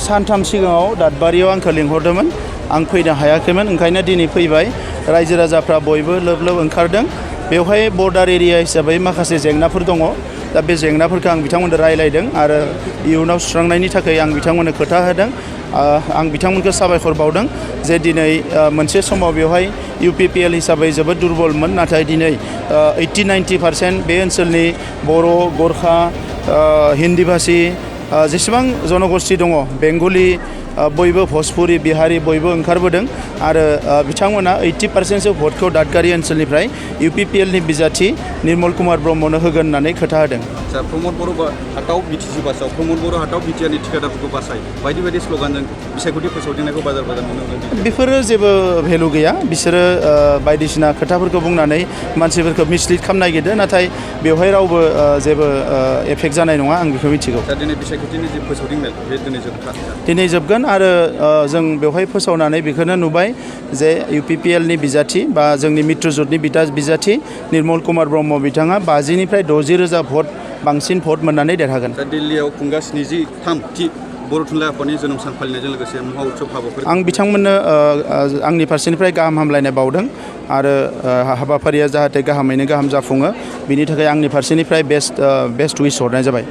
सानथाम सिगाङाव दादबारियाव आंखौ लिंहरदोंमोन आं फैनो हायाखैमोन ओंखायनो दिनै फैबाय रायजो राजाफ्रा बयबो लोब लोब ओंखारदों बेवहाय बर्डार एरिया हिसाबै माखासे जेंनाफोर दङ दा बे जेंनाफोरखौ आं बिथांमोननो रायलायदों आरो इयुनाव सुस्रांनायनि थाखाय आं बिथांमोननो खोथा होदों आं बिथांमोनखौ साबायखर बावदों जे दिनै मोनसे समाव बेवहाय UPPL हिसाबै जोबोद दुरबलमोन नाथाय दिनै 80-90% बे ओनसोलनि बर' गरखा हिन्दी भाषी जेसेबां जनगोष्ठी दङ बेंगलि बयबो भोजपुरी बिहारी बयबो ओंखारबोदों आरो बिथांमोना 80%सो भटखौ दादगारि ओनसोलनिफ्राय UPPL नि बिजाथि निर्मल कुमार ब्रह्मनो होगोन होननानै खोथा होदों। प्रमद बर' हाटाव BTC बासाव प्रमद बर' हाटाव बिटिआरनि थिखादारफोरखौ बासाय बायदि बायदि स्ल'गानजों बिसायख'थि फोसावदिंनायखौ बाजार नुनो मोनो। बेफोरो जेबो भेलु गैया बिसोरो बायदिसिना खोथाफोरखौ बुंनानै मानसिफोरखौ मिसलिड खालामनो नागिरदों नाथाय बेवहाय रावबो जेबो एफेक्ट जानाय नङा आं बेखौ मिथिगौ। दा दिनै बिसायख'थिनि जे फोसावदिंनाय बे दिनै जोबगोन आरो जों बेवहाय फोसावनानै बेखौनो नुबाय जे UPPL नि बिजाथि बा जोंनि मित्रजुटनि बिजाथि निर्मल कुमार ब्रह्म बिथाङा 50निफ्राय 60,000 भट बांसिन भट मोननानै देरहागोन। दा दिल्लीयाव खुंगा 73थि बर' थुनलाइ आफादनि जोनोम सान फालिनायजों लोगोसे महा उत्सव हाबाफारि आं बिथांमोननो आंनि फारसेनिफ्राय गाहाम हामलायनाय बावदों आरो हाबाफारिया जाहाथे गाहामैनो गाहाम जाफुङो बिनि थाखाय आंनि फारसेनिफ्राय बेस्ट उइश हरनाय जाबाय।